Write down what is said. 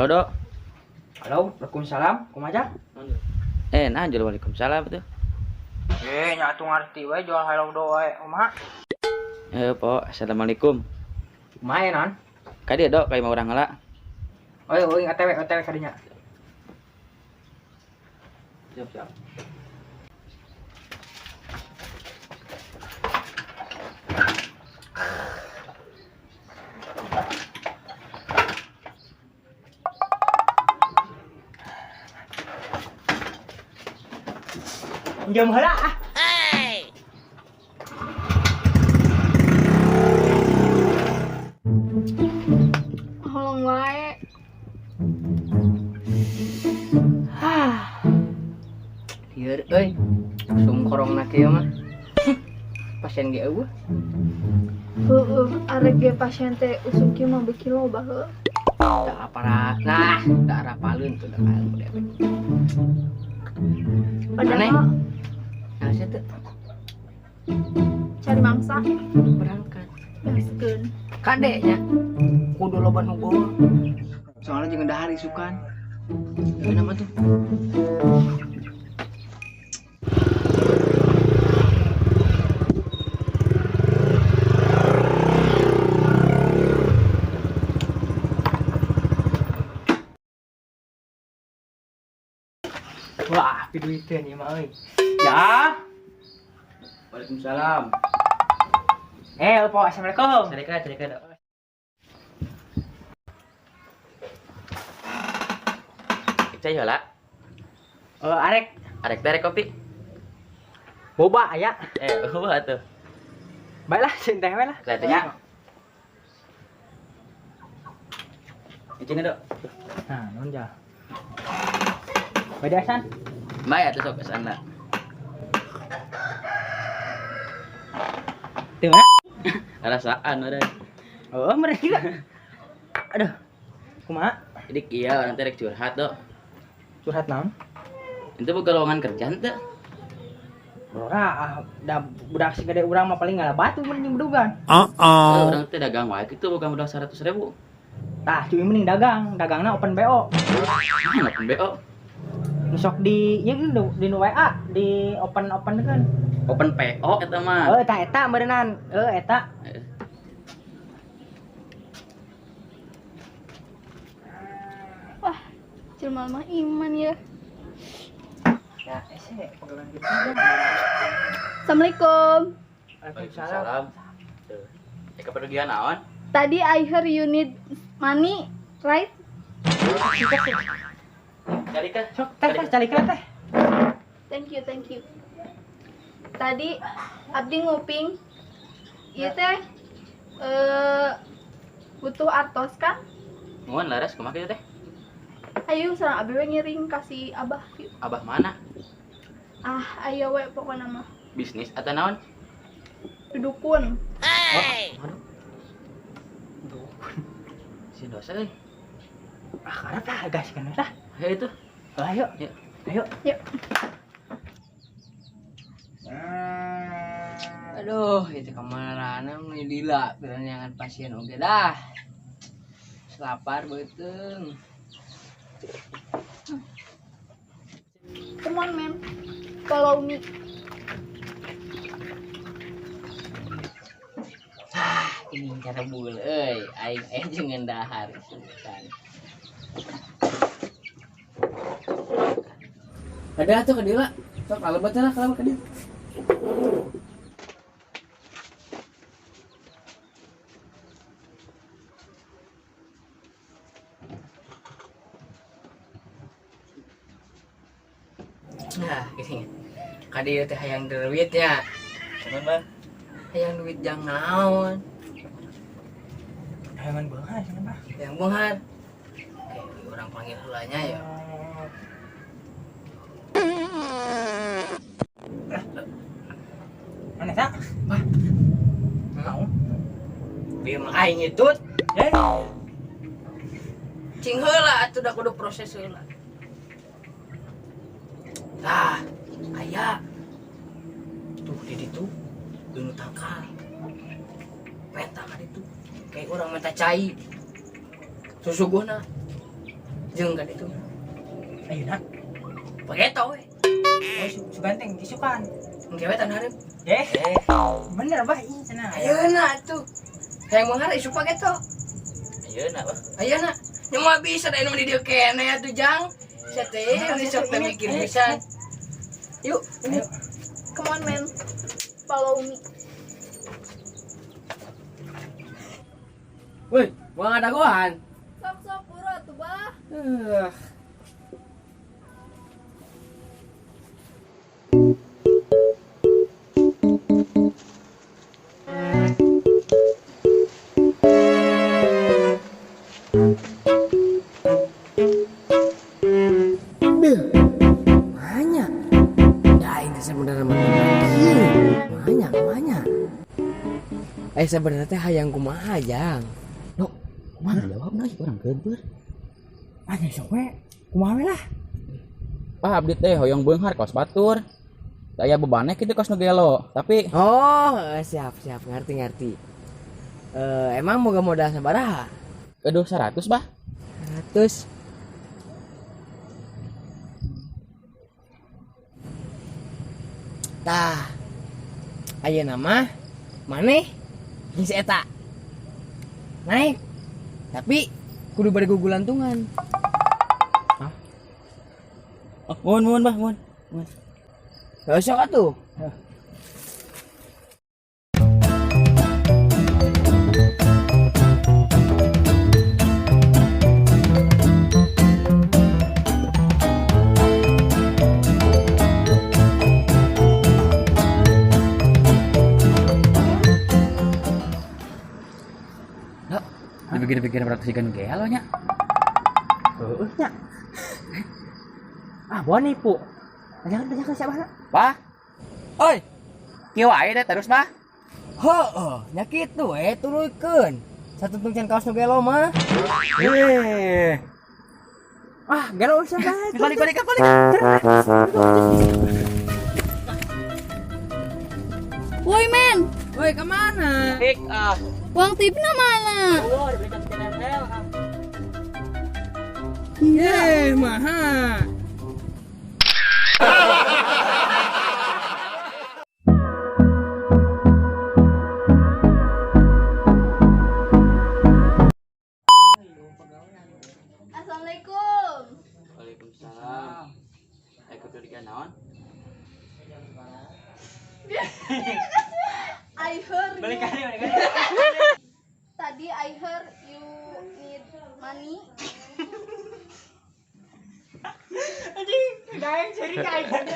Halo, Dok. Halo, waalaikumsalam. Kumaha? Nah, jual waalaikumsalam tuh. Nya atuh ngarti we jual hello do we. Kumaha? Po, assalamualaikum. Kumaha ya, non? Kadieu, Dok, kayak mau urang heula. Oh, euy, OTW, OTW kadinya. Siap, siap. Jam heula ah. Holong wae. Lieur euy. Sum korongna kieu mah. Pasien ge eueuh. Heueuh, arek ge pasien teh usum kieu mah beuki loba heuh. Da apara. Nah, da arapaleun tuh da kael dewek. Padahal Nah, sia teu cari mangsa berangkat. gaskeun. Kade nya. Kudu loba nu gol. Soalnya jeung dahar isukan. Gimana mah tuh? Wah, piduiteun ieu mah euy. Ya. Waalaikumsalam. Po, assalamualaikum. Cerika, cerika, Dok. Cai heula. Arek Arek teh arek kopi. boba aya. Boba tuh. Baiklah, sieun teh we lah. Lah teh nya. Izin, Dok. Nah, nuhun ja. Bade asan? Bae atuh sok kesana. Teu mana? Rasaan udah. Oh, mereka. Aduh. Kumaha? Jadi kieu urang teh rek curhat, Dok. Curhat naon? Itu boga lowongan kerja henteu? Rora, ah, da budak si gede urang mah paling ngalah batu mun jeung bedugan. Urang teh dagang wae kitu boga modal 100.000. Tah, cuy mending dagang, dagangna open BO. Nah, open BO. Nu sok di ieu di nu WA, di open-open kan. Open PO eta mah. Eh, tah eta meureunnan. Eh, eta. Wah, jelema mah iman ya. Ya, ese pegangan gitu. Assalamualaikum. Waalaikumsalam. Tuh. Kepergian naon? Tadi I heard you need money, right? Cari kah? Sok teh teh cari teh. Thank you, thank you. Tadi abdi nguping ieu teh butuh artos kan? Muan laras kumaha kitu teh? Ayo sareng abdi we ngiring kasih abah yuk. Abah mana? Ah, ayo we pokona mah. Bisnis atau naon? Dudukun. Hey. Aduh. Si dosa euy. Ah, karep lah gas kan lah. Ayo itu. Ayo. Yuk. Ayo. Yuk. Aduh, itu kamarana meni lila piranyangan pasien oge dah. Selapar beuteung. Come on, man. Follow me. Ah, ini cara bul euy, aing jeung dahar isukan. Ada tuh ka dieu lah. Sok kalebet lah kalebet ka dieu. Nah, gini. Ka dieu teh hayang duit nya. Cuman, Bang. Hayang duit jang naon? Hayangan beunghar cenah, Bah. Hayang beunghar. Oke, orang panggil heulanya ya. Mana ta? Bah. Naon? Bieu mah aing itu. Eh, Cing heula atuh da kudu proses heula. Tah, aya. Tuh di ditu nu tangkal. Peta ka ditu. Kayak urang menta cai. Susuguhna. Jeung ka ditu. Ayeuna. Pageto we. Oh, suganteng isukan. Engke we tahun hareup. Eh, bener bah ih cenah. Ayeuna atuh. Hayang beunghar isuk pageto. Ayeuna bah. Ayeuna. Nya moal bisa da anu di dieu keneh atuh Jang. Sia teh geus sok teh mikir pisan. Yuk, ini. Come on man. Follow me. Woi, gua ngadagoan. Sok sok buru atuh bah. Banyak. Da aing teh sebenarnya mah banyak, banyak. Sebenarnya teh hayang kumaha, Jang? Dok, kumaha jawabna euy urang keumpeur. Ah, sok we. Kumaha we lah. Bah abdi teh hoyong beunghar kaos batur. Daya bebannya kitu kaos nu gelo, tapi oh, siap, siap, ngerti, ngerti. Emang moga modal sabaraha? Aduh, 100, bah. 100. Tah. Ayeuna mah maneh jeung si eta. Naik. Tapi kudu bari gugulantungan. Hah? Oh, mohon, mohon, bah, mohon. Mohon. Gak usah atuh. Dipikir-pikir berarti kan gelo nya. Heueuh nya. Ah, bawa nipu. Tanyakan, tanyakan siapa na? Wah. Oi, kieu wae teh terus mah. Heeh, nya kitu we tuluykeun. Satutung can kaos nu gelo mah. Eh. Ah, gelo usah bae. Balik, balik, balik. Woi men. Woi, kemana? Pik ah. Uang tipnya mana? Oh, dibelikan CNL. Ye, maha. Assalamualaikum. Waalaikumsalam. Kudu naon? I heard Balik you. kali, balik kali. Tadi I heard you need money. Anjing, daeng ceri kayak.